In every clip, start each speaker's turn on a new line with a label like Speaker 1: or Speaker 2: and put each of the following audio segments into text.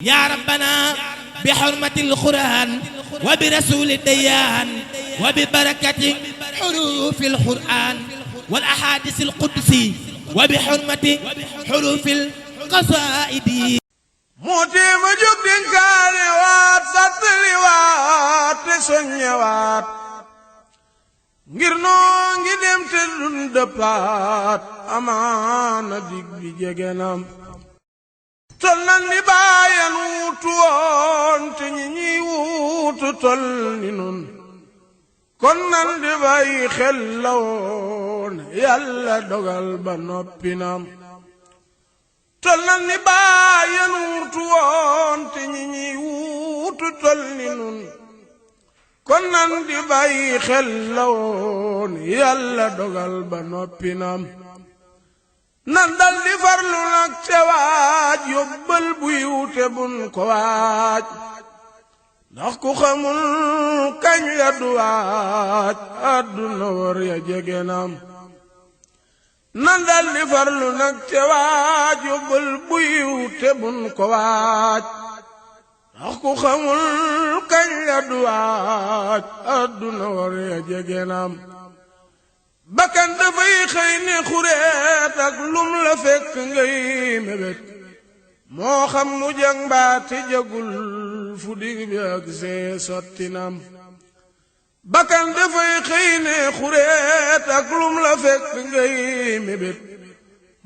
Speaker 1: يا ربنا بحرمة القرآن وبرسول الديان وببركة حروف القرآن والأحاديث القدسي وبحرمة حروف القصائد
Speaker 2: موتي مجوب دنكاري وات ساتلي وات سوني وات ngir noo ngi dem te dun dëppaat amaana dig bi jege nam tol nan ni bàyyan wuutu woon te ñi ñuy wuutu tol ni nun kon nan di bàyyi xel la woon yàlla dogal ba noppi nam tol nan ni bàyyan wuutu woon te ñi ñuy wuutu tol ni nun kon nan di bàyyi xel la woon yàlla dogal ba noppi nam nan dal di farlu nag te waaj yóbbal buy wute bun ko waaj ndax ku xamul kañ ya du waaj àdduna war ya jege nam nan dal di farlu nag te waaj yóbbal buy wute bun ko waaj ndax ku xamul kañ la du waaj àdduna war ya jege nam bakkan dafay xëy ne xureet ak lum la fekk ngay mébét moo xam mu jag mbaate jagul fu dig bi ak see sotti nam bakkan dafay xëy ne xureet ak lum la fekk ngay mébét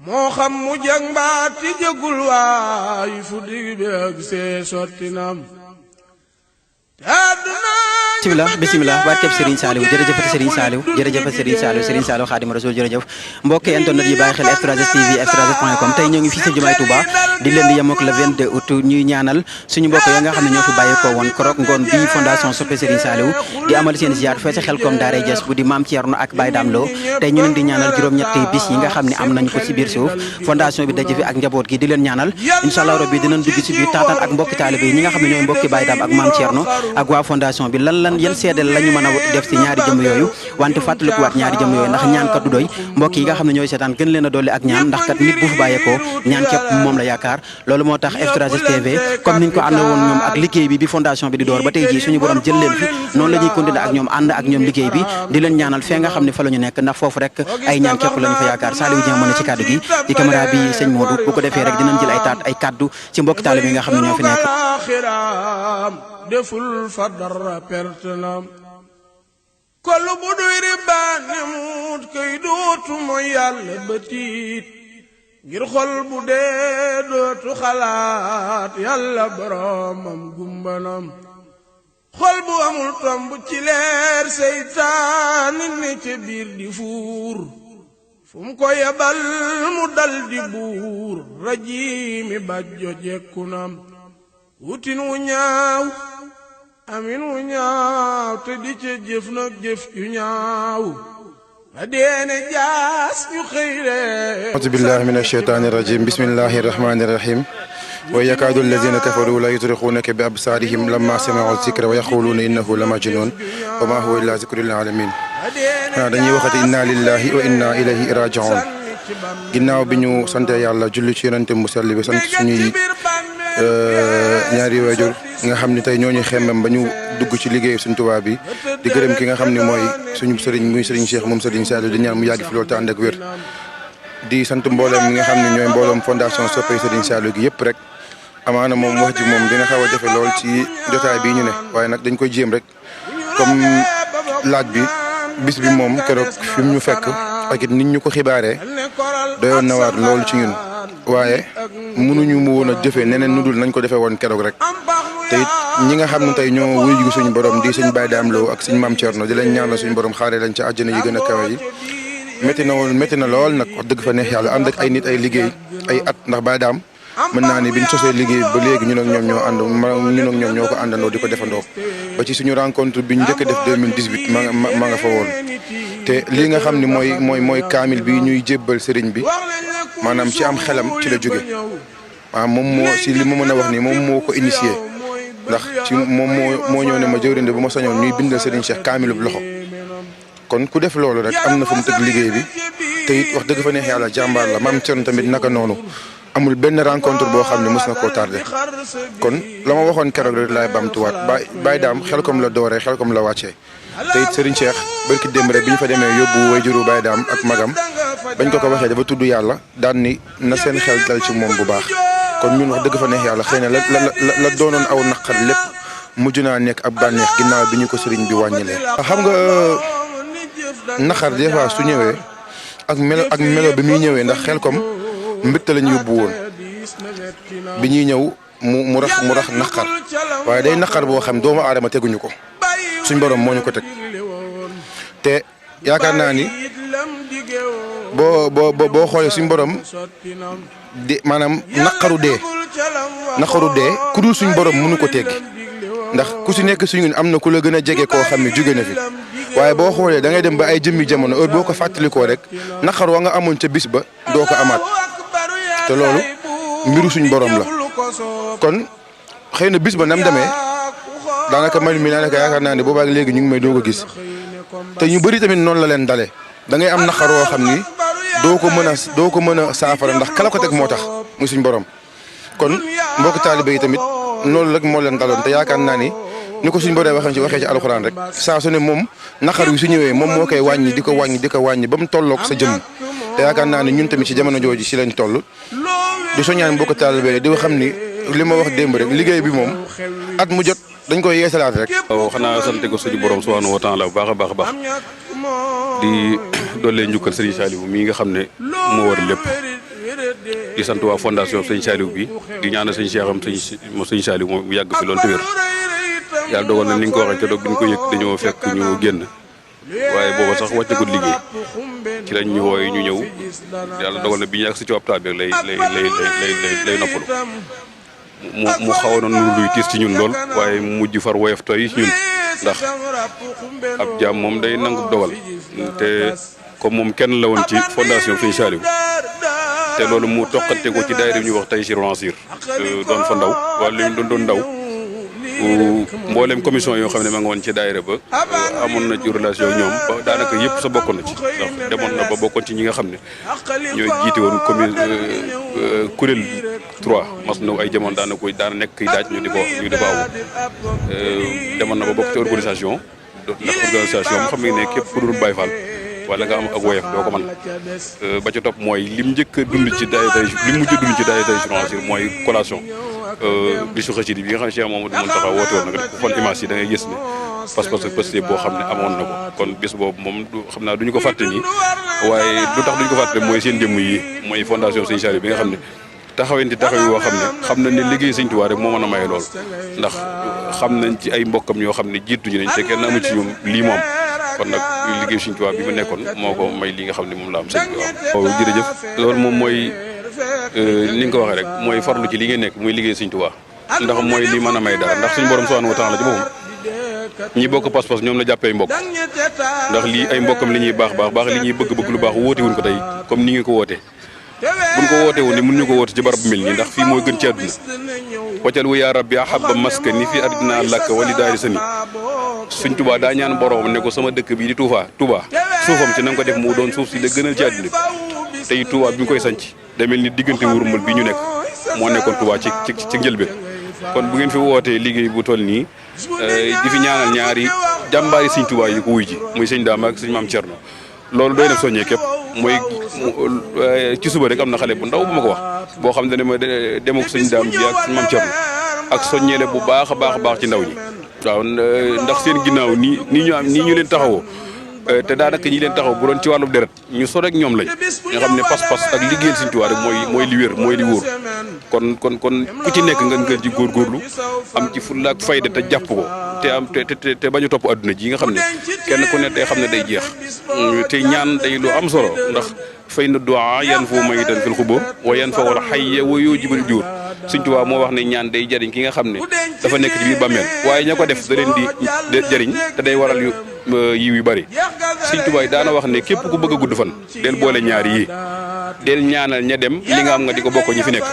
Speaker 2: moo xam mu jag mbaate jagul waay fu dig bi ak see sotti nam
Speaker 3: bismillah barkeb Serigne Saliou jërëjëf Serigne Saliou Serigne Saliou Khadim Rasoul jërëjëf mbokk internet yi bàyyi xel F3S TV F3S.com tey ñoo ngi fii ci jumaay Touba di leen di yemook le 22 août ñuy ñaanal suñu mbokk ya nga xam ne ñoo fi bàyyi ko woon korok ngoon bi fondation Soppe Serigne Saliou di amal seen ziar fee ci Xelkom daaray Diass bu di Maam Thierno ak Baye Dame Lo tey ñu leen di ñaanal juróom-ñetti bis yi nga xam ne am nañu ko ci biir suuf fondation bi daje fi ak njaboot gi di leen ñaanal inshallah rabbi dinañ dugg ci biir taataan ak mbokki taalibe yi ñi nga xam ne ñooy mbokki Baye Dame ak Maam Thierno ak waa fondation bi lan yan seedeel lañu mën a def ci ñaari jëm yooyu wante fàttalikuwaat ñaari jëm yooyu ndax ñaan kat du doy mbokk yi nga xam ne ñooy seetaan gën leen a dolli ak ñaan ndax kat nit bu fi bàyyeekoo ñaan képp moom la yaakaar loolu moo tax F3S TV comme niñ ko ànd woon ñoom ak liggéey bi fondation bi di door ba tey jii suñu borom jël leen fi noonu la ñuy continuer ak ñoom ànd ak ñoom liggéey bi di leen ñaanal fee nga xam ne fa la ñu nekk ndax foofu rek ay ñaan képp la ñu fa yaakaar Saliou Dieng mën na ci kaddu gi ci caméra bi sëñ Modou bu ko defee rek dinañ jël ay kaddu ci mbokki taalibe yi nga xam ne ñoo fi nekk
Speaker 2: deful fa dara pertenam kollu bu duy ribaane muut kay dootu mooy yàlla bëtiit ngir xol bu dee dootu xalaat yàlla boromam gumbanam xol bu amul tomb ci leer seytaani ne ca biir di fuur fu mu ko yebal mu dal di buur rajiimi bàjjo jekkunam wutin wu ñaaw amin wu ñaaw te di ca jëf nag jëf ju ñaaw ba deene jaas ñu xëyre
Speaker 4: a'uuzu billahi mina shaytaani rajim bismillahi rahmani rahim wa yakaadu alladina kafaru la yutriquunaka bi absaarihim lamma sami'u zikra wa yaquluuna innahu la majnun wa ma huwa illa zikrun lil alamin dañuy waxati inna lillahi wa inna ilayhi raji'un ginnaaw bi ñu sante yàlla julli ci yonente mu sell bi sant suñuy ñaari waajur nga xam ne tey ñooñu xemmem ba ñu dugg ci liggéey suñ Tuubaa bi di gërëm ki nga xam ne mooy suñu sëriñ muy sëriñ Cheikh moom sëriñ Saliou di ñaan mu yàgg fi loolu te ànd ak wér di sant mboolem mi nga xam ne ñooy mbooloom fondation Soppe sëriñ Saliou gi yëpp rek amaana moom wax ji moom dina xaw a jafe lool ci jotaay bii ñu ne waaye nag dañ koy jéem rek comme laaj bi bis bi moom keroog fi mu ñu fekk ak it nit ñu ko xibaaree doyoon na waar loolu ci ñun waaye mënuñu mu woon a jëfee neneen nu dul nañ ko defee woon keroog rek te it ñi nga xam ne tey ñoo wuyu suñu borom di suñ Baye Dame Lo ak suñ Maam Thierno di leen ñaanal suñu borom xaaree lañ ci àjjana yi gën a kawe yi métti na lool nag wax dëgg fa neex yàlla ànd ak ay nit ay liggéey ay at ndax Baye Dame mën naa ni biñ sosee liggéey ba léegi ñun ak ñoom ñoo ànd ñun ak ñoom ñoo ko àndandoo di ko defandoo ba ci suñu rencontre bi ñu njëkk a def 2018 ma nga fa woon te lii nga xam ne mooy kaamil bi ñuy jébbal sëriñ bi maanaam ci am xelam ci la jóge waaw moom moo si li ma mën a wax nii moom moo ko initié ndax ci moom moo ñëw ne ma jëwrinde bu ma sañoon ñuy bindal sëriñ Cheikh kaamilub loxo kon ku def loolu rek am na fu mu tëgg liggéey bi te it wax dëgg fa neex yàlla jàmbaar la Maam Thierno tamit naka noonu amul benn rencontre boo xam ne mos na koo tardé kon la ma waxoon keroog rek laay bamtuwaat Baye Dame Xelkom la dooree Xelkom la wàccee te it Serigne Cheikh barki démb rek bi ñu fa demee yóbbu wayjuru Baye Dame ak magam bañ ko waxee dafa tudd yàlla daan ni na seen xel dal ci moom bu baax kon ñun wax dëgg fa neex yàlla xëy na la doonoon aw naqar lépp mujj naa nekk ab bànneex ginnaaw bi ñu ko Serigne bi wàññilee. xam nga naqar des fois su ñëwee ak melo bi muy ñëwee ndax Xelkom mbégte lañu yóbbu woon bi ñuy ñëw mu rax naqar waaye day naqar boo xam doomu aadama teguñu ko suñ borom moo ñu ko teg te yaakaar naa ni boo xoolee suñ borom di maanaam naqaru dee ku dul suñ borom mënu ko teggi ndax ku si nekk suñu am na ku la gën a jege koo xam ne jóge na fi waaye boo xoolee da ngay dem ba ay jëmmi jamono heure boo ko fàttalikoo rek naqar wa nga amoon ca bis ba doo ko amaat te loolu mbiru suñ borom la kon xëy na bis ba nam demee daanaka man mi daanaka yaakaar naa ne boobaak léegi ñu ngi may doog a gis te ñu bëri tamit noonu la leen dale da ngay am naqar woo xam ni doo ko mën a saafara ndax kala ko teg moo tax muy suñ borom kon mbokk taalibe yi tamit noonu rek moo leen daloon te yaakaar naa ni ko suñ borom waxee ci alxuraan rek saa su ne moom naqar wi su ñëwee moom moo koy wàññi di ko wàññi ba mu tolloog sa jëmm te yaakaar naa ni ñun tamit ci jamono jooju si lañ toll di soññaan mbokk taalibe di xam ni li ma wax démb rek liggéey bi moom at mu jot dañ koy yeesalaat rek.
Speaker 5: waaw xanaa sant ko suñu borom subhanahu wa taala bu baax a baax di dollee njukkal Serigne Saliou mii nga xam ne moo war lépp di sant waa fondation Serigne Saliou bi di ñaanal Serigne Cheikh am Serigne Saliou moom mu yàgg fi loolu te wér yàlla dogal na ni nga ko waxee te doog bi ñu ko yëg dañoo fekk ñu génn waaye booba sax wàccagul liggéey ci lañ ñu wooye ñu ñëw yàlla dogal na bi ñu yàgg si ci hôpital bi lay noppalu mu xawoon na luy tiis ci ñun lool waaye mujj far woyof tooy ci ñun ndax ab jaam moom day nangu dogal te comme moom kenn la woon ci fondation Serigne Saliou te loolu mu toqante ko ci daayira ñu wax Taysiir Lansir doon fa ndaw wala ñu doon ndaw mboolem commission yoo xam ne ma nga woon ci daayira ba amoon na ci relation ñoom ba daanaka yëpp sa bokkoon na ci ndax demoon na ba bokkoon ci ñi nga xam ne ñooy jiite woon kuréel 3 mas na ay jamono daana nekk kiy daaj ñu di ko aw demoon na ba bokk ci organisation ndax organisation mu xam ne képp ku dul Baay Faal wala nga am ak woyof doo ko mën ba ca topp mooy lim njëkk a dund ci daayira Taysiir Lansir mooy collation bisu xasida bi nga xam ne Cheikh Mamadou Mountakha woote woon nag rek fon image yi da ngay gis ne pas-pas boo xam ne amoon na ko kon bis boobu moom xam naa duñu ko fàtte nii waaye lu tax duñu ko fàtte mooy seen jëmm yi mooy fondation Serigne Saliou bi nga xam ne taxaw yoo xam ne ne liggéey Serigne Touba rek moo mën a maye lool ndax xam nañ ci ay mbokkam ñoo xam ne jiituñu nañ te kenn amu ci ñoom lii moom kon nag liggéey Serigne Touba bi mu nekkoon moo ko may li nga xam ne moom la am sëñ bi waaw jërëjëf loolu moom mooy ni nga ko waxee rek mooy farlu ci li ngeen nekk muy liggéey Serigne Touba ndax mooy li mën a may dara ndax suñu borom subhanahu wa taala ci boppam ñi bokk pas-pas ñoom la jàppee mbokk ndax lii ay mbokkam li ñuy baax li ñuy bëgg lu baax woote wuñ ko tey comme ni ngeen ko wootee buñ ko woote woon ni mën ñu ko woote ci barab bu mel nii ndax fii mooy gën ci àdduna waccal wu yaa rabbi ahabba maska ni fi ardina lakka wali daari sani Sëñ Touba daa ñaan borom ne ko sama dëkk bii di Touba suufam ci na nga ko def mu doon suuf si la gënal ci àdduna bi tey Touba bi ñu koy sanc day mel ni diggante wurmbal bi ñu nekk moo nekkoon Touba ci njëlbeen kon bu ngeen fi wootee liggéey bu toll nii di fi ñaanal ñaari jàmbaari Sëñ Touba yi ko wuy ji muy sëñ Daama ak sëñ Maam Cerno loolu doy na soññee képp mooy ci suba rek am na xale bu ndaw bu ma ko wax boo xam ne ma demuk sëñ Daam bi ak sëñ Maam Cerno ak soññeele bu baax a baax ci ndaw ñi waaw ndax seen ginnaaw nii ñu leen taxawoo te daanaka ñi leen taxaw bu doon ci wàllu deret ñu so rek ñoom lañ nga xam ne pas-pas ak liggéeyal Sëñ Tuubaa rek mooy li wér mooy li wóor kon ku ci nekk nga ci góorgóorlu am ci fulla ak fayda te jàpp ko te bañu topp adduna ji nga xam ne kenn ku ne day xam ne day jeex te ñaan day lu am solo ndax fay na du'a yan foo mayitan fil xubur wa yan fa wala xayya wa yujibul jur Sëñ Tuubaa moo wax ne ñaan day jariñ ki nga xam ne dafa nekk ci biir bàmmeel waaye ña ko def da leen di jariñ te day waral yiw yu bari Sëñ Tuubaa daana wax ne képp ku bëgg a gudd fan del boole ñaar yi del ñaanal ña dem li nga am nga di ko bokk ñi fi nekk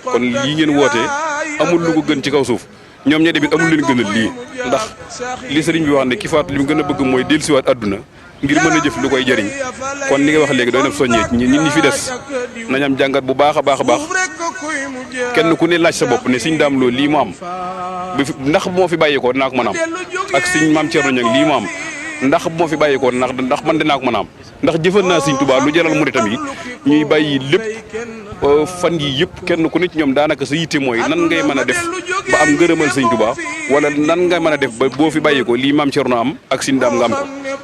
Speaker 5: kon lii ngeen woote amul lu ko gën ci kaw suuf ñoom ña dem it amul leen gënal lii ndax li sëriñ bi wax ne ki faatu li mu gën a bëgg mooy dellusiwaat àdduna ngir mën a jëf lu koy jëriñ kon li nga wax léegi doy na soññee ñi fi des nañ am jàngat bu baax a baax a baax kenn ku ne laaj sa bopp ne Sëñ Daam Lo lii mu am ndax bu moo fi bàyyeekoo dinaa ko mën a am ak Sëñ Maam Cerno Ñaŋ lii mu am ndax bu moo fi bàyyeekoo ndax man dinaa ko mën a am ndax jëfal naa Sëñ Tuubaa lu jaral muritam yi ñuy bàyyi lépp fan yi yëpp kenn ku ne ci ñoom daanaka sa yitte mooy nan ngay mën a def ba am ngërëmal Sëñ Tuubaa wala nan ngay mën a def ba boo fi bàyyeekoo lii Maam Cerno am ak Sëñ Daam nga am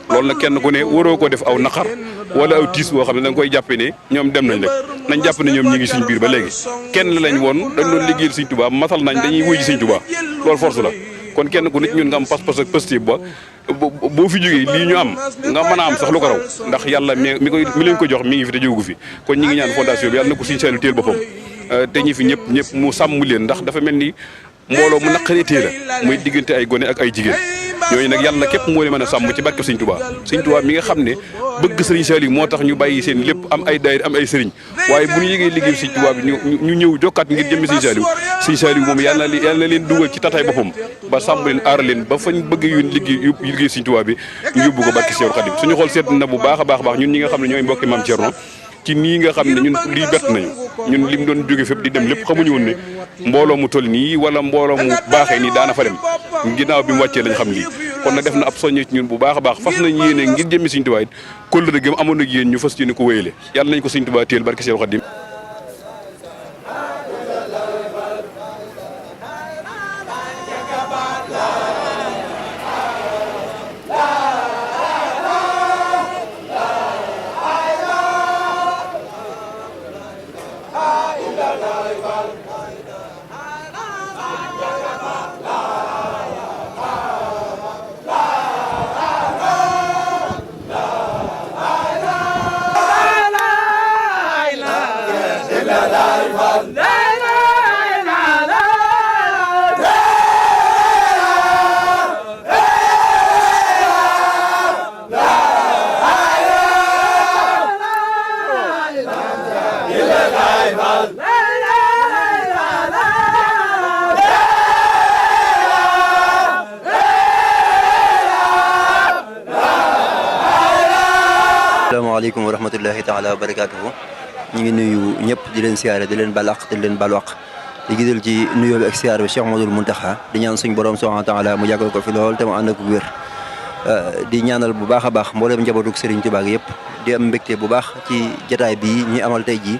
Speaker 5: ko loolu nag kenn ku ne waroo ko def aw naqar wala aw tiis boo xam ne da nga koy jàppe ne ñoom dem nañ rek nañ jàpp ne ñoom ñi ngi suñ biir ba léegi kenn lañ woon dañ doon liggéeyal Sëñ Tuubaa matal nañ dañuy wuy ji Sëñ Tuubaa loolu force la kon kenn ku nit ñun nga am pas-pas ak positif ba boo fi jógee lii ñu am nga mën a am sax lu ko raw ndax yàlla mi leen ko jox mi ngi fi te jógu fi kon ñi ngi ñaan fondation bi yàlla na ko Sëñ Saaliw téel boppam te ñi fi ñëpp mu sàmm leen ndax dafa mel ni mbooloo mu naqaree tee la muy diggante ay gone ak ay jigéen ñooñu nag yàlla képp moo leen mën a sàmm ci barke Sëñ Tuubaa Sëñ Tuubaa mi nga xam ne bëgg Sëriñ Saaliw moo tax ñu bàyyi seen lépp am ay daayira am ay sëriñ waaye bu ñu yëgee liggéey Sëñ Tuubaa bi ñu ñëw jokkaat ngir jëmmi Sëñ Saaliw moom yàlla na leen dugal ci tataay boppam ba sàmm leen aar leen ba fañ bëgg yu liggéey Sëñ Tuubaa bi ñu yóbbu ko barke Seexul Xadiim suñu xool seet na bu baax a baax ñun ñi nga xam ne ñooy mbokki Maam Cerno ci nii nga xam ne ñun lii bett nañu ñun lim doon jóge fépp di dem lépp xamuñu woon ne mbooloo mu toll nii wala mbooloo mu baaxee nii daana fa dem ginnaaw bi mu wàccee lañ xam lii kon nag def na ab soññe ci ñun bu baax a baax fas nañ yéene ngir jëmmi Sëñ Tuubaa it kóllëre gi amoon ak yéen ñu fas yéene ko wéyale yàlla nañ ko Sëñ Tuubaa téel barke Seexul Xadiim
Speaker 3: asalaamaaleykum wa rahmatullahi taala wa barakaatuhu ñu ngi nuyu ñëpp di leen siyaare di leen balaq di leen balwaq di gisal ci nuyoo bi ak siyaare bi Cheikh Mouhamadoul Mountakha di ñaan suñu borom subhanahu wa taala mu yàggal ko fi lool te mu ànd ak wér di ñaanal bu baax a baax mboolem njabootug Serigne Touba gi yëpp di am mbégte bu baax ci jataay bii ñuy amal tey jii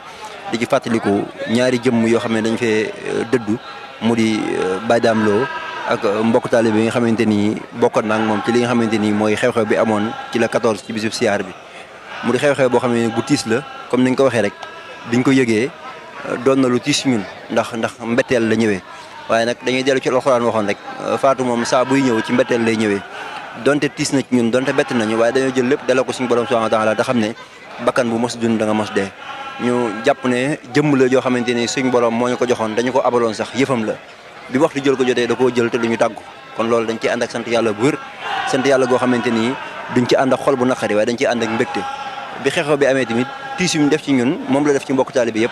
Speaker 3: di ci fàttaliku ñaari jëmm yoo xam ne dañ fee dëddu mu di Baye Dame Lo ak mbokk taalibe bi nga xamante ni bokkoon na ak moom ci li nga xamante ni mooy xew-xew bi amoon ci la 14 ci bisub siyaar bi mu di xew-xew boo xam ne bu tiis la comme ni ñu ko waxee rek biñ ko yëgee doon na lu tiis ñun ndax mbetteel la ñëwee waaye nag dañuy dellu ci alxuraan waxoon rek faatu moom saa buy ñëw ci mbetteel lay ñëwee donte tiis na ci ñun donte bett nañu waaye dañoo jël lépp delloo ko suñu borom subhanahu wa taala te xam ne bakkan bu mos dund da nga mos dee ñu jàpp ne jëmm la joo xamante ni suñ borom moo ñu ko joxoon dañu ko abaloon sax yëfam la bi waxtu jël ko jotee da koo jël te duñu tàggu kon loolu dañ ciy ànd ak sant yàlla bu wér sant yàlla goo xamante ni duñ ci ànd ak xol bu naqari waaye dañ ciy ànd ak mbégte bi xeexoo bi amee tamit tiis yu mu def ci ñun moom la def ci mbokk taalibe bi yëpp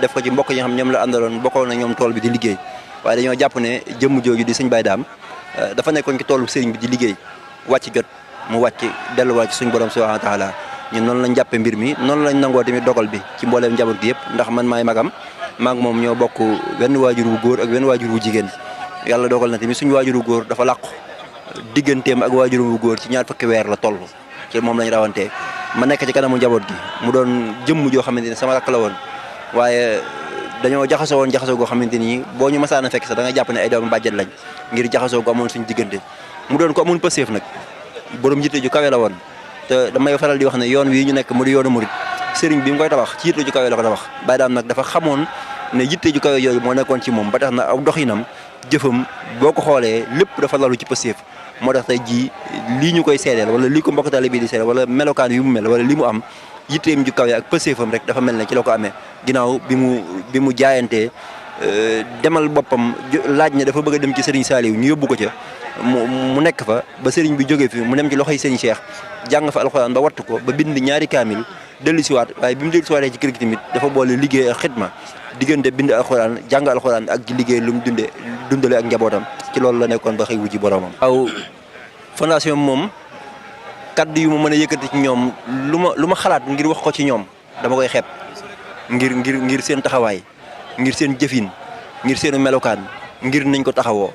Speaker 3: def ko ci mbokk yi nga xam ñoom la àndaloon bokkoon na ñoom tool bi di liggéey waaye dañoo jàpp ne jëmm jooju di sëñ Baye Dame dafa nekkoon ci toolu sëriñ bi di liggéey wàcc jot mu wàcc delluwaat ci suñu borom subhanahu wa taala ñun noonu lañ jàppe mbir mi noonu lañ nangoo tamit dogal bi ci mbooleem njaboot gi yëpp ndax man maay magam maag moom ñoo bokk wenn waajur wu góor ak wenn waajur wu jigéen yàlla dogal na tamit suñu waajur wu góor dafa làqu digganteem ak waajur wu góor ci ñaar fukki weer la toll ci moom lañ rawantee ma nekk ci kanamu njaboot gi mu doon jëmm joo xamante ni sama rakk la woon waaye dañoo jaxasoo woon jaxasoo goo xamante ni boo ñu masaan a fekk sax da nga jàpp ne ay doomu bàjjet lañ ngir jaxasoo gu amoon suñu diggante mu doon ko amoon pëseef nag borom yitte ju kawe la woon te damay faral di wax ne yoon wii ñu nekk mu di yoonu murit sëriñ bi mu koy tabax ci yitte ju kawe la ko tabax Baye Dame nag dafa xamoon ne yitte ju kawe yooyu moo nekkoon ci moom ba tax na aw doxinam jëfam boo ko xoolee lépp dafa lalu ci pëseef moo tax tey jii lii ñu koy seedeel wala lii ko mbokk taalibe bi di seedeel wala melokaan yu mu mel wala li mu am yitteem ju kawe ak pëseefam rek dafa mel ne ci la ko amee ginnaaw bi mu jaayantee demal boppam laaj ne dafa bëgg a dem ci Serigne Saliou ñu yóbbu ko ca mu nekk fa ba Serigne bi jógee fi mu dem ci loxoy Serigne Cheikh jàng fa alxuraan ba wattu ko ba bind ñaari kaamil dellu siwaat waaye bi mu dellu siwaatee ci kër gi tamit dafa boole liggéey ak xidma diggante bind alxuraan jàng alxuraan ak liggéey lu mu dundale ak njabootam ci loolu la nekkoon ba xëy wu ci boromam. waaw fondation moom kaddu yu ma mën a yëkkati ci ñoom lu ma xalaat ngir wax ko ci ñoom dama koy xeeb ngir seen taxawaay ngir seen jëfin ngir seenu melokaan ngir nañ ko taxawoo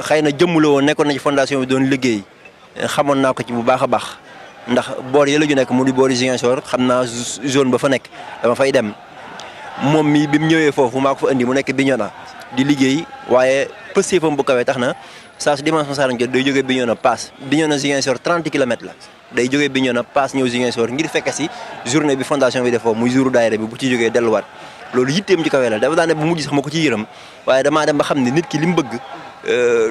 Speaker 3: xëy na jëmm la woon nekkoon na ci fondation bi doon liggéey xamoon naa ko ci bu baax a baax ndax boor yi la ñu nekk mu di boori Ziguinchor xam naa zone ba fa nekk dama fay dem moom mi bi mu ñëwee foofu maa ko fa indi mu nekk Bignona di liggéey waaye pëstéefam bu kawee tax na saa su dimanche masaran jot day jógee Bignona paas Bignona Ziguinchor 30 kilomètres la day jógee Bignona paas ñëw Ziguinchor ngir fekke si journée bi fondation bi def foofu muy jouru daayira bi bu ci jógee delluwaat loolu yitteem ci kawee la dafa daan ne bu mujj sax ma ko ci yërëm waaye damaa dem ba xam ne nit ki li mu bëgg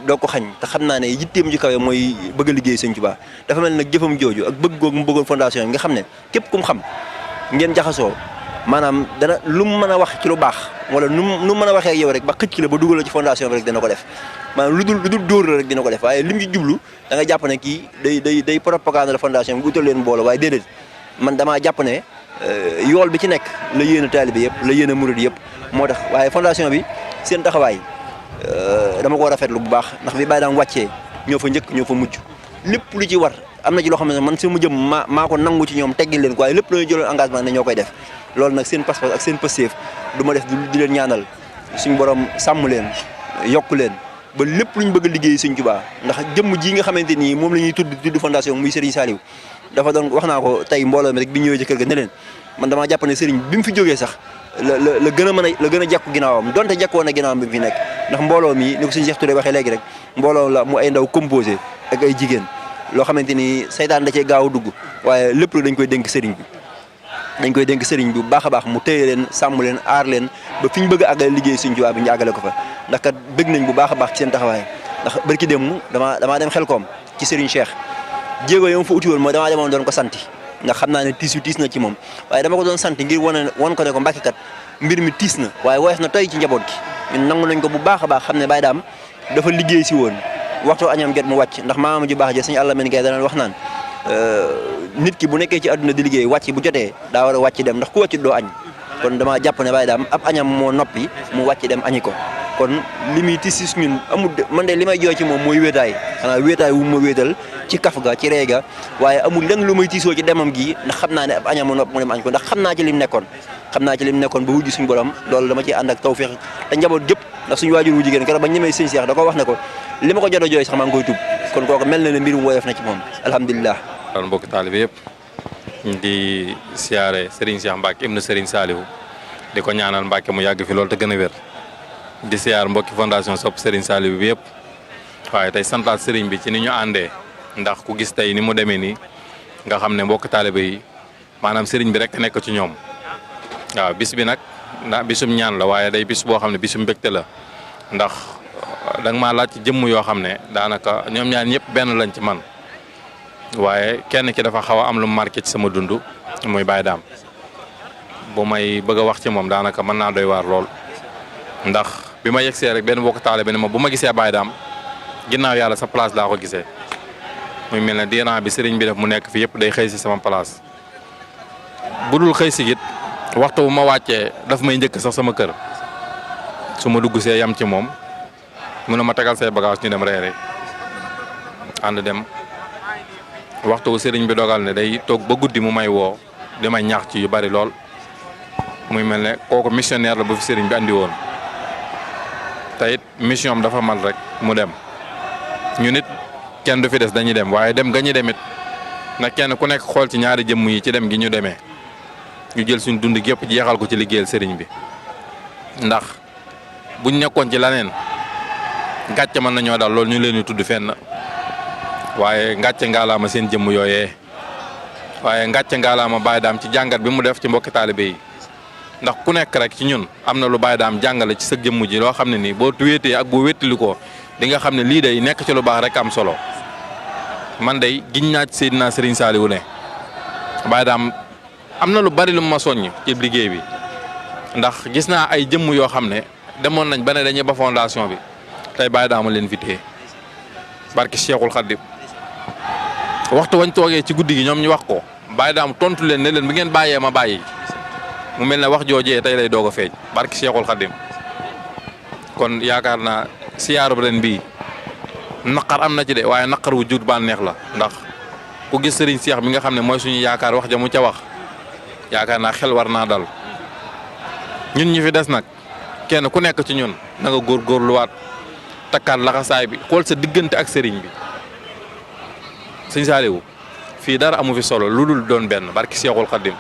Speaker 3: doo ko xañ te xam naa ne yitteem ci kawe mooy bëgg a liggéey Sëñ Tuubaa dafa mel nag jëfam jooju ak bëgg googu mu bëggoon fondation bi nga xam ne képp ku mu xam ngeen jaxasoo maanaam dana lu mu mën a wax ci lu baax wala nu mu mën a waxee ak yow rek ba xëcc la ba dugal la ci fondation bi rek dina ko def maanaam lu dul dóor la rek dina ko def waaye lim ci jublu da nga jàpp ne kii day propagande la fondation bi utal leen mbooloo waaye déedéet man damaa jàpp ne yool bi ci nekk la yéen a taalibe yëpp la yéen a murid yëpp moo tax waaye fondation bi seen taxawaay dama ko rafetlu bu baax ndax bi bàyyi daam wàccee ñoo fa njëkk ñoo fa mujj lépp lu ci war am na ci loo xam ne man su mu jëm maa ko nangu ci ñoom teggil leen ko waaye lépp la ñu jëloon engagement ne ñoo koy def loolu nag seen passeport ak seen pësteef du ma def di leen ñaanal suñu borom sàmm leen yokk leen ba lépp lu ñu bëgg a liggéey Sëñ Tuubaa ndax jëmm ji nga xamante nii moom la ñuy tudd fondation muy Serigne Saliou dafa doon wax naa ko tey mbooloo mi rek bi ñëwee ci kër ga ne leen man damaa jàpp ne Serigne bi mu fi jógee sax la gën a jekku ginnaawam donte jekkoon na ginnaawam bi mu fi nekk ndax mbooloo mi ni ko suñu Cheikh Touré waxee léegi rek mbooloo la mu ay ndaw composé ak ay jigéen loo xamante ni saytaan da cee gaaw a dugg waaye lépp lu dañ koy dénk Serigne bi dañ koy dénk Serigne bi bu baax a baax mu téye leen sàmm leen aar leen ba fi ñu bëgg a àggale liggéey Sëñ Tuubaa bi ñu àggale ko fa ndax kat bëgg nañ bu baax a baax ci seen taxawaay ndax barki démb damaa dem Xelkom ci Serigne Cheikh jéego yo fa uti woon mooy damaa demoon doon ko santi ndax xam naa ne tiis na ci moom waaye dama ko doon sant ngir wan ko ne ko Mbàkke kat mbir mi tiis na waaye woyof na tey ci njaboot gi ñun nangu nañ ko bu baax a baax xam ne Baye Dame dafa liggéey si woon waxtu añam jot mu wàcc ndax maama ju baax ja Sëñ Alla men Gaye dana wax naan nit ki bu nekkee ci àdduna di liggéey wàcc bu jotee daa war a wàcc dem ndax ku wàcc doo añ kon damaa jàpp ne Baye Dame ab añam moo noppi mu wàcc dem añi ko kon li muy tiis si ñun amul man de li may jooy ci moom mooy wéetaay xanaa wéetaay wu ma wéetal ci kaf ga ci reega waaye amul lenn lu may tiisoo ci demam gi ndax xam naa ne ab añam moo nopp mu dem añ ko ndax xam naa ci lim nekkoon ba wujj suñu borom loolu dama ci ànd ak tawfeex te njaboot gépp ndax suñu waajur wu jigéen keroog ba ñemee Sëñ Cheikh da ko wax ne ko li ma ko jot a jooy sax maa ngi koy tub kon kooku mel na ne mbirum woyof na ci moom alhamdulilah.
Speaker 6: daal mbokki taalibe yëpp di siyaare Serigne Cheikh Mbacke ibnu Serigne Saliou di ko ñaanal Mbacke mu yàgg fi loolu te gën a wér di siyaar mbokki fondation Sopp Serigne Saliou bi yëpp waaye tey santaat Serigne bi ci ni ñu àndee ndax ku gis tey ni mu demee nii nga xam ne mbokki taalibe yi maanaam Serigne bi rek nekk ci ñoom waaw bis bi nag ndax bisum ñaan la waaye day bis boo xam ne bisum mbégte la ndax da nga maa laaj ci jëmm yoo xam ne daanaka ñoom ñaar ñëpp benn lañ ci man waaye kenn ki dafa xaw a am lu marqué ci sama dund muy Baye Dame bu may bëgg a wax ci moom daanaka mën naa doy waar lool ndax bi ma yegsee rek benn mbokk taalibe ne ma bu ma gisee Baye Dame ginnaaw yàlla sa place laa ko gisee muy mel ne diiran bi sëriñ bi def mu nekk fi yëpp day xëy si sama place bu dul xëy si it waxtu bu ma wàccee daf may njëkk sax sama kër su ma dugg see yam ci moom mun na ma tegal say bagage ñu dem reere ànd dem waxtu wu sëriñ bi dogal ne day toog ba guddi mu may woo di may ñaax ci yu bari lool muy mel ne kooku missionnaire la bu fi sëriñ bi andi woon te it mission am dafa mal rek mu dem ñu nit kenn du fi des dañuy dem waaye dem ga ñu demit nag kenn ku nekk xool ci ñaari jëmm yi ci dem gi ñu demee ñu jël suñ dund gépp jeexal ko ci liggéeyal sëriñ bi ndax buñ nekkoon ci laneen gàcce mën nañoo daal loolu ñu leen di tudd fenn waaye ngàcce ngaalaama seen jëmm yooyee waaye ngàcce ngaalaama Baye Dame ci jàngat bi mu def ci mbokki taalibe yi ndax ku nekk rek ci ñun am na lu Baye Dame jàngale ci sa jëmm ji loo xam ne nii boo wéetee ak boo wéttali ko di nga xam ne lii day nekk ci lu baax rek am solo man day giñ naa ci Seydina Serigne Saliou ne Baye Dame am na lu bari lu ma soññ ci liggéey bi ndax gis naa ay jëmm yoo xam ne demoon nañ ba ne dañuy ba fondation bi tey Baye Dame leen fi téye barki Cheikhul Khadim waxtu wañ toogee ci guddi gi ñoom ñu wax ko Baye Dame tontu leen ne leen bi ngeen bàyyee ma bàyyi mu mel ne wax joojee tey lay doog a feeñ barki Cheikhul Khadim kon yaakaar naa siyaaru ren bii naqar am na ci de waaye naqar wu jur bànneex la ndax ku gis Serigne Cheikh mi nga xam ne mooy suñu yaakaar wax ja mu ca wax yaakaar naa xel war naa dal ñun ñi fi des nag kenn ku nekk ci ñun na nga góorgóorluwaat takkaat laxasaay bi xool sa diggante ak Serigne bi Serigne Saliou fii dara amu fi solo lu dul doon benn barki Cheikhul Khadim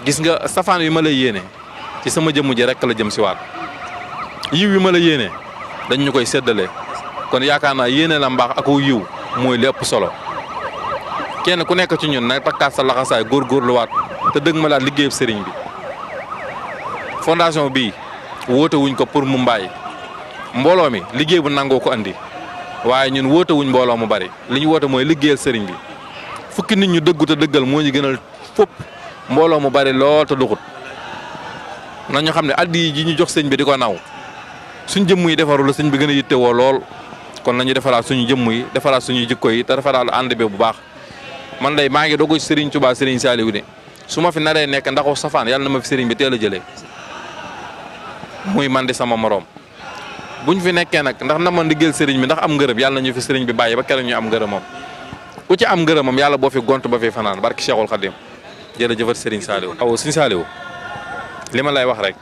Speaker 6: gis nga safaan wi ma la yéene ci sama jëmm ji rek la jëm si waat yiw wi ma la yéene dañ ñu koy séddale kon yaakaar naa yéene la mbaax ak yiw mooy lépp solo kenn ku nekk ci ñun nag takkaat sa laxasaay góorgóorluwaat te dëgg ma laat liggéeyub sëriñ bi fondation bii woote wuñ ko pour mu mbaay mbooloo mi liggéey bu nangoo ko andi waaye ñun woote wuñ mbooloo mu bari li ñu woote mooy liggéeyal sëriñ bi fukki nit ñu dëggu te dëggal moo ñu gënal fopp mbooloo mu bari lool te duxut nañu xam ne addi ji ñu jox sëñ bi di ko naw suñ jëmm yi defaru la sëñ bi gën a yittewoo lool kon nañu defaraat suñu jëmm yi defaraat suñu jikko yi te defaraat ànd bi bu baax man day maa ngi dogu Serigne Touba Serigne Saliou ne su ma fi naree nekk ndax safaan yàlla na ma fi Serigne bi teel a jëlee muy man di sama morom buñ fi nekkee nag ndax na ma ndigal Serigne bi ndax am ngërëm yàlla na ñu fi Serigne bi bàyyi ba keroog ñu am ngërëmam ku ci am ngërëmam yàlla boo fi gont ba fi fanaan barki Cheikhul Khadim jërëjëfat Serigne Saliou. aw Serigne Saliou li ma lay wax rek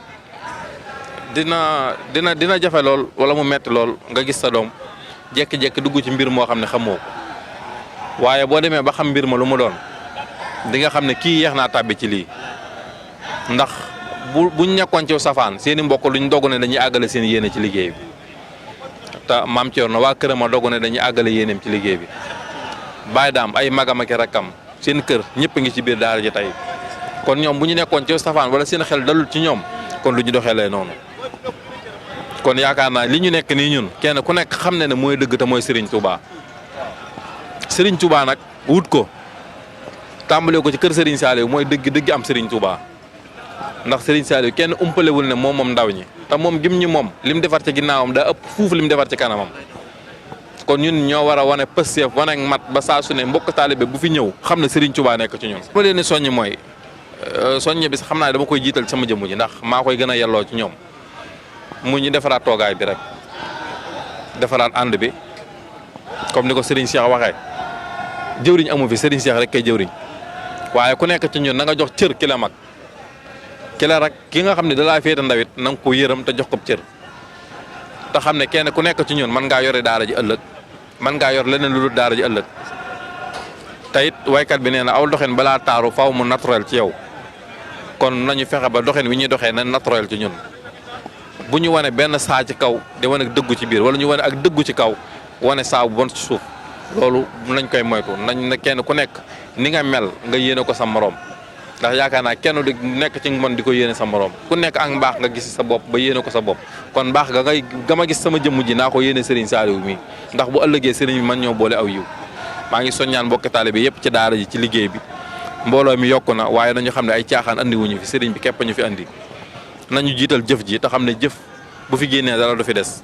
Speaker 6: dina jafe lool wala mu metti lool nga gis sa doom jékki-jékki dugg ci mbir moo xam ne xamoo ko waaye boo demee ba xam mbir ma lu mu doon di nga xam ne kii yeex naa tàbbi ci lii ndax buñ nekkoon ci safaan seen i mbokk luñ dogu ne dañuy àggale seen yéene ci liggéey bi te maam Thierno waa këram a dogu ne dañuy àggale yéeneem ci liggéey bi Baye Dame ay magam ak rakkam seen kër ñëpp ngi ci biir daara ji tey kon ñoom bu ñu nekkoon ci safaan wala seen xel dalul ci ñoom kon lu ñu doxee lay noonu kon yaakaar naa li ñu nekk nii ñun kenn ku nekk xam ne ne mooy dëgg te mooy Serigne Touba Serigne Touba nag wut ko tàmbalee ko ci kër Serigne Saliou mooy dëgg am Serigne Touba ndax Serigne Saliou kenn umpalewul ne moom ndaw ñi te moom gim ñi moom lim defar ci ginnaawam daa ëpp fuuf lim defar ci kanamam kon ñun ñoo war a wane pësteef wane mat ba saa su ne mbokk taalibe bu fi ñëw xam ne Serigne Touba nekk ci ñun. ma leen di soññi mooy soññe bi xam naa dama koy jiital sama jëmm ji ndax maa koy gën a yelloo ci ñoom mu ñu defaraat toogaay bi rek defaraat ànd bi comme ni ko Serigne Cheikh waxee jëwriñ amu fi Serigne Cheikh rek kay jëwriñ waaye ku nekk ci ñun na nga jox cër ki la mag ki la rek ki nga xam ne da laa féete ndawit na nga ko yërëm te jox ko cër te xam ne kenn ku nekk ci ñun mën ngaa yore daara ji ëllëg mën ngaa yor leneen lu dul daara ji ëllëg te it waykat bi nee na aw doxin balaa taaru faaw mu naturel ci yow kon nañu fexe ba doxin wi ñuy doxee na naturel ci ñun bu ñu wane benn saa ci kaw di wane ak dëggu ci biir wala ñu wane ak dëggu ci kaw wane saa bu bon ci suuf loolu nañ koy moytu nañ ne kenn ku nekk ni nga mel nga yéene ko sa morom ndax yaakaar naa kenn du nekk ci mën di ko yéene sa morom ku nekk ak mbaax nga gis sa bopp ba yéene ko sa bopp kon mbaax ga ma gis sama jëmm ji naa ko yéene Serigne Saliou mi ndax bu ëllëgee Serigne bi man ñoo boole aw yiw maa ngi soññaan mbokki taalibe bi yëpp ci daara ji ci liggéey bi mbooloo mi yokku na waaye nañu xam ne ay caaxaan andi wuñu fi Serigne bi képp ñu fi andi nañu jiital jëf ji te xam ne jëf bu fi génnee dara du fi des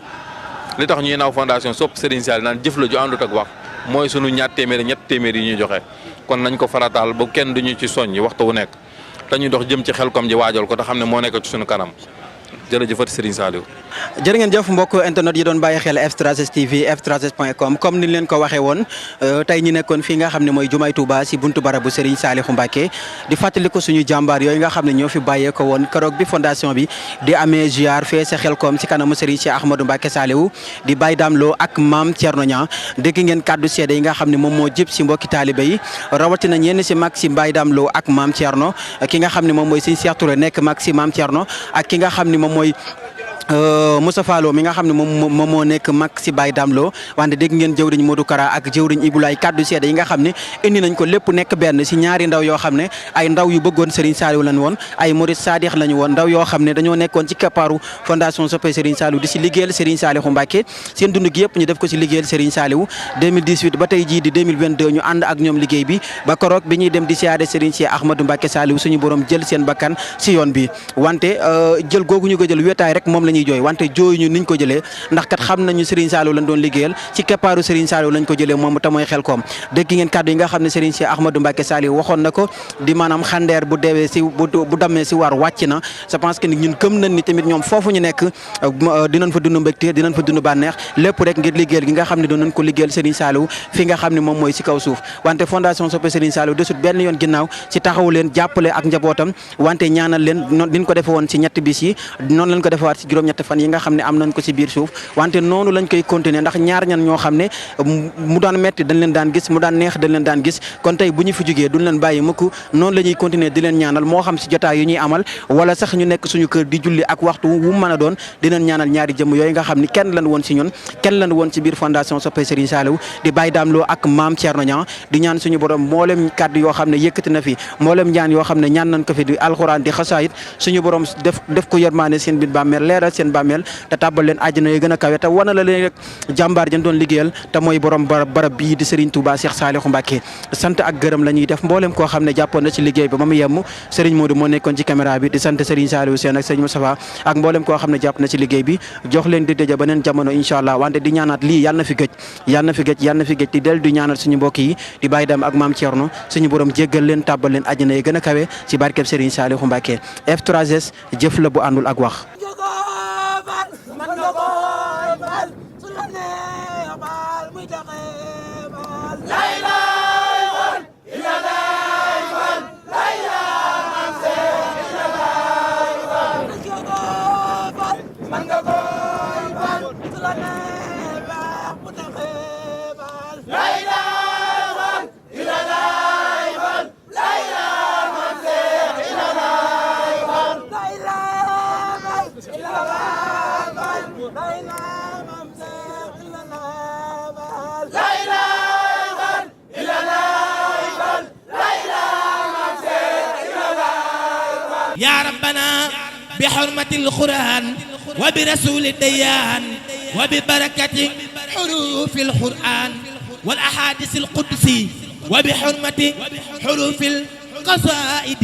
Speaker 6: li tax ñuy naaw fondation sopp Serigne Saliou naan jëf la ju àndut ak wax mooy sunu ñaar téeméer ñett téeméer yi ñuy joxe kon nañ ko farataal ba kenn duñu ci soññ waxtu wu nekk dañuy dox jëm ci Xelcom ji waajal ko te xam ne moo nekk ci sunu kanam jërëjëfati Serigne Saliou.
Speaker 3: jërë ngeen jëf mbokk internet yi doon bàyyi xel F3S TV F3S.com comme ni leen ko waxee woon tey ñi nekkoon fii nga xam ne mooy Jumaay Touba si buntu barabu Serigne Saliou Mbacké di fàttali ko suñu jàmbaar yooyu nga xam ne ñoo fi bàyyee ko woon keroog bi fondation bi di amee ziar fee sa Xelcom si kanamu Serigne Cheikh Ahmadou Mbacké Saliou di Baye Dame Lo ak Mame Thierno Niang dégg ngeen kàddu seede yi nga xam ne moom moo jëp si mbokki taalibe yi rawatina ñenn si mag si Baye Dame Lo ak Mame Thierno ki nga xam ne moom mooy Serigne Cheikh Touré nekk mag si Mame Thierno ak ki nga xam ne moom mooy Moussa Fallo mi nga xam ne moom moo nekk mag si Baye Dame Lo wante dégg ngeen jëwriñ Modou Kara ak jëwriñ Ibulaay kaddu seede yi nga xam ne indi nañ ko lépp nekk benn si ñaari ndaw yoo xam ne ay ndaw yu bëggoon Serigne Saliou lañ woon ay Murid Sadikh lañu woon ndaw yoo xam ne dañoo nekkoon ci keppaaru fondation Soppe Serigne Saliou di si liggéeyal Serigne Saliou Mbacké seen dund gi yëpp ñu def ko si liggéeyal Serigne Saliou 2018 ba tey jii di 2022 ñu ànd ak ñoom liggéey bi ba koroog bi ñuy dem di siyaare Serigne Cheikh Ahmadou Mbacké Saliou suñu borom jël seen bakkan si yoon bi wante jël googu ñu ko jël wéetaay rek moom lañu ñuy jooy wante jooy ñu niñ ko jëlee ndax kat xam nañu Serigne Saliou lañ doon liggéeyal ci keppaaru Serigne Saliou lañ ko jëlee moom te mooy Xelkom dégg ngeen kàddu yi nga xam ne Serigne Cheikh Ahmadou Mbacké Saliou waxoon na ko di maanaam xandeer bu deewee si bu dammee si war wàcc na je pense que ni ñun gëm nañ ni tamit ñoom foofu ñu nekk dinañ fa dund mbégte dinañ fa dund bànneex lépp rek ngir liggéeyal gi nga xam ne doon nañ ko liggéeyal Serigne Saliou fi nga xam ne moom mooy si kaw suuf wante fondation Soppe Serigne Saliou desut benn yoon ginnaaw ci taxawu leen jàppale ak njabootam wante ñaanal leen noonu diñ ko defe woon si ñetti bis yi noonu lañ ko defewaat si juróom-ñetti fan yi nga xam ne am nañ ko si biir suuf wante noonu lañ koy continuer ndax ñaar ñan ñoo xam ne mu daan metti dañ leen daan gis mu daan neex dañ leen daan gis kon tey bu ñu fi jógee duñ leen bàyyi mukk noonu la ñuy continuer di leen ñaanal moo xam si jotaay yu ñuy amal wala sax ñu nekk suñu kër di julli ak waxtu wu mën a doon dinañ ñaanal ñaari jëmm yooyu nga xam ni kenn lan woon si ñun kenn lan woon si biir fondation Soppe Serigne Saliou di Baye Dame Lo ak Mame Thierno Niang di ñaan suñu borom mboolem kàddu yoo xam ne yëkkati na fi mboolem ñaan yoo xam ne ñaan nañ ko fi di alxuraan di xasaayit suñu borom def ko yërmaane seen biir bàmmeel leeral seen bàmmeel te tàbbal leen àjjana yi gën a kawe te wana la leen rek jàmbaar jën doon liggéeyal te mooy borom barab bii di Serigne Touba Cheikh Saliou Mbacké sant ak gërëm la ñuy def mboolem koo xam ne jàppoon na ci liggéey ba ma mu yemm Serigne Modou moo nekkoon ci caméra bi di sant Serigne Saliou Sène ak Serigne Moustapha ak mboolem koo xam ne jàpp na ci liggéey bi jox leen di dëja beneen jamono incha allah wante di ñaanaat lii yàlla na fi gëj yàlla na fi gëj yàlla na fi gëj di del di ñaanal suñu mbokk yi di Baye Dame ak Mame Thierno suñu borom jéggal leen tàbbal leen àjjana yi gën a kawe ci barkeb Serigne Saliou Mbacké F3S jëf la bu àndul ak wax
Speaker 1: يا ربنا بحرمة القرآن وبرسول الديان وببركة حروف القرآن والأحاديث القدسي وبحرمة حروف القصائد